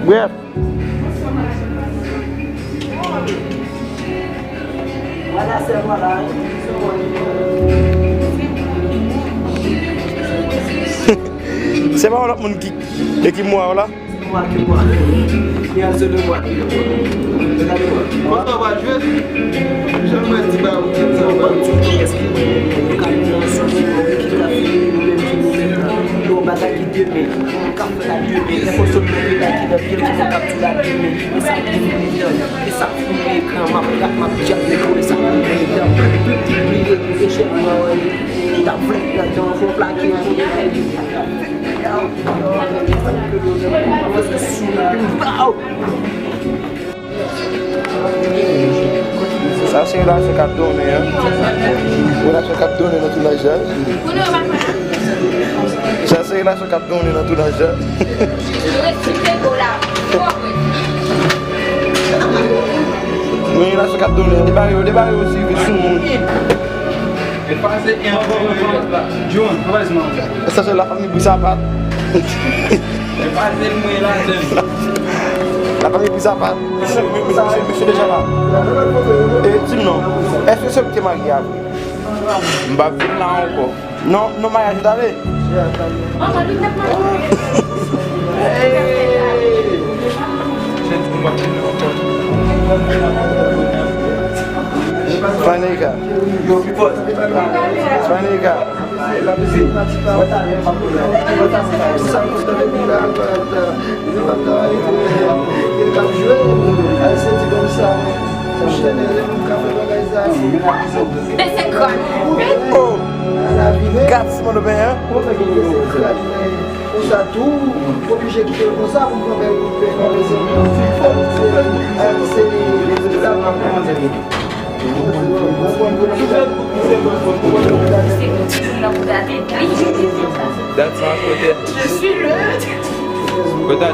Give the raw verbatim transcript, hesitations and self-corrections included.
Brèf. Se pa yon lòt moun ki, e ki mwa w la? Mwa ki mwa. Li an zo de mwa ki de mwa. Gade mwa. Kòman w ap jwe? Jan mwen di ba ou, kèt sa w ap di. Èske nou ka pran ansanm, ki ka fini nou menm ki nou menm la? Yon bagay ki demen. K ap fèt la demen. Lè konsomatè la ki nan pye, ki nan kap tou la demen. E sa ki demen, e sa ki ekran, m ap rap, m ap djab, men kole sa. Depi bliye, echèl mwen, t ap vle pran tan, fò plake, fò plake. Sa se relasyon k ap donnen an. Relasyon k ap donnen nan tounaj la. Sa se relasyon k ap donnen nan tounaj la. Wi, relasyon k ap donnen an. Debare yo, debare yo, si vin sou moun. Efase en pou mwen la. John, anba se manti. Sa se lafanmi Bri Sapat. Efase mwen la, John. Lafanmi Bri Sapat. Misye, misye, misye, misye deja la. E, di m non, èske se ou ki te marye a vre? M p ap vin la ankò. Non, non, maryaj ou t ale? Fanika. Fanika. Oh! Gad Simon Doben, hein? Konsa tou, oblije kite l konsa pou pran bèl kout pè, pran rezon. Fòk se, se, se, That's my pote. Je suis le. Pote.